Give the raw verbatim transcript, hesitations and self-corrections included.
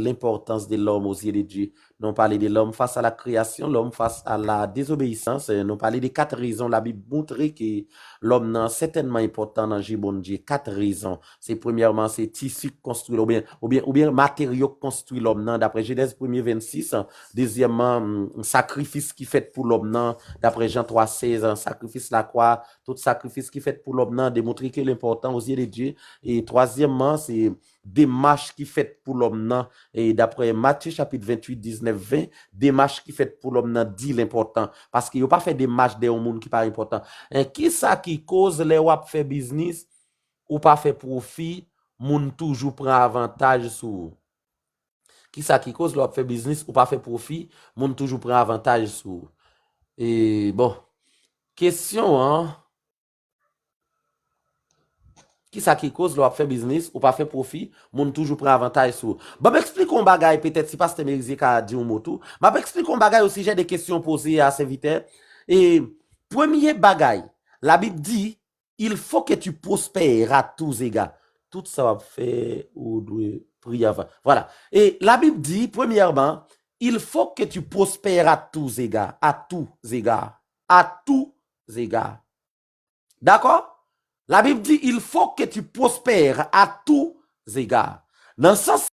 l'importance de l'homme aux yeux de Dieu. Nou pale de l'homme face à la création, l'homme face à la désobéissance. Nou pale de kat rezon Labib montre ke lòm nan sètènman enpòtan nan je Bondye. Kat rezon. Se premyèman, se tisi k konstwi l, oubyen, oubyen, oubyen materyo k konstwi lòm nan, daprè Jenèz premye vennsis. Dezyèmman, sakrifis ki fèt pou lòm nan, daprè Jan twa sèz, sakrifis lakwa, tout sakrifis ki fèt pou lòm nan demontre ke l enpòtan aux yeux de Dieu. E twazyèmman, se demach ki fèt pou lòm nan. E daprè Matye chapit venntuit, diznèf, ven, demach ki fèt pou lòm nan di l enpòtan. Paske yo pa fè demach dèyè yon moun ki pa enpòtan. En, kisa ki koz lè w ap fè biznis, ou pa fè pwofi, moun toujou pran avantaj sou ou? Kisa ki koz lè w ap fè biznis, ou pa fè pwofi, moun toujou pran avantaj sou ou? E, bon, kesyon an, kisa ki koz lè w ap fè biznis, ou pa fè pwofi, moun toujou pran avantaj sou ou? Ban m eksplike yon bagay, petèt si pastè Merizier ka di yon mo tou. M ap eksplike yon bagay osijè de kesyon poze a sèvitè. E, premye bagay, Labib di, il faut que tu prospères à tous égards. Tout sa w ap fè, ou dwe priye avan. Vwala. E Labib di, premyèman, il faut que tu prospères à tous égards. À tous égards. À tous égards. Dakò? Labib di, il faut que tu prospères à tous égards. Nan sans